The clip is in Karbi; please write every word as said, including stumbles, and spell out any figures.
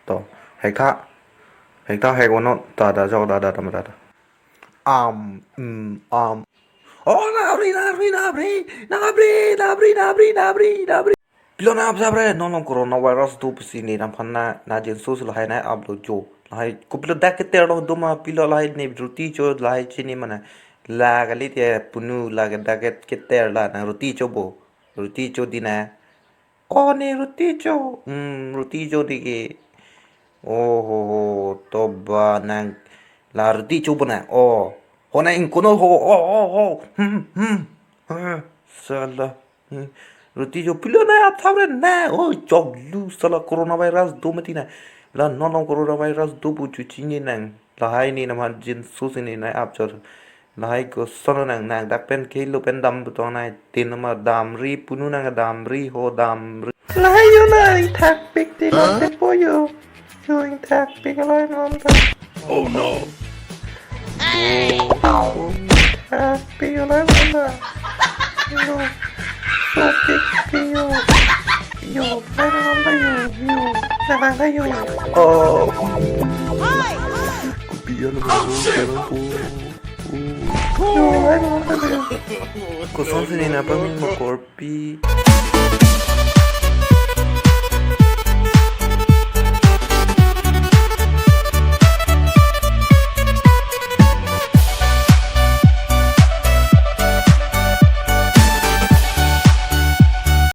To, hektha. Hektha hek ono ta da jok da da da da da. Am, mm, am. Oh, nangabri, nangabri, nangabri, nangabri, nangabri, nangabri, nangabri, nangabri. Pilo nang-ap jap re, non along coronavirus do pusi ne nangphan na, na jinso si lahai nang-ap lo jo. Lahai, kopilo dak keter lo do ma pilo lahai ne ruti cho lahai chini mana. La kali te punu la ke dak ke keter la nang ruti cho bo. Ruti cho di na. Oh, ne ruti cho. Hmm, ruti cho di ke. Oh, ho, ho, to ba nang la ruti cho bo nang. Oh, ho nang ingkuno ho. Oh, oh, oh. Hmm, hmm. Ah, sala. Hmm. Ruti cho pilo nang-ap jap re na. Oh, choklo sala coronavirus do mati na. La non along coronavirus do pu chu chini nang. Lahai ne nangphan jinso si ne nang-ap jor. Lahai koson nang nang dak pen kelo pen dam butong nai tin nama damri punu nang damri ho damri. Lahai yo nang ingthak pik ti lo te po yo. Yo ingthak pik lo non ta. Oh no. Yo ingthak pik lo non ta. Yo. So pik pik yo. Yo, lo non ta yo. Yo. Nang nang ta yo. Oh. Kopi ya lo, kera po. Koson si ne nangpaming mo korpi.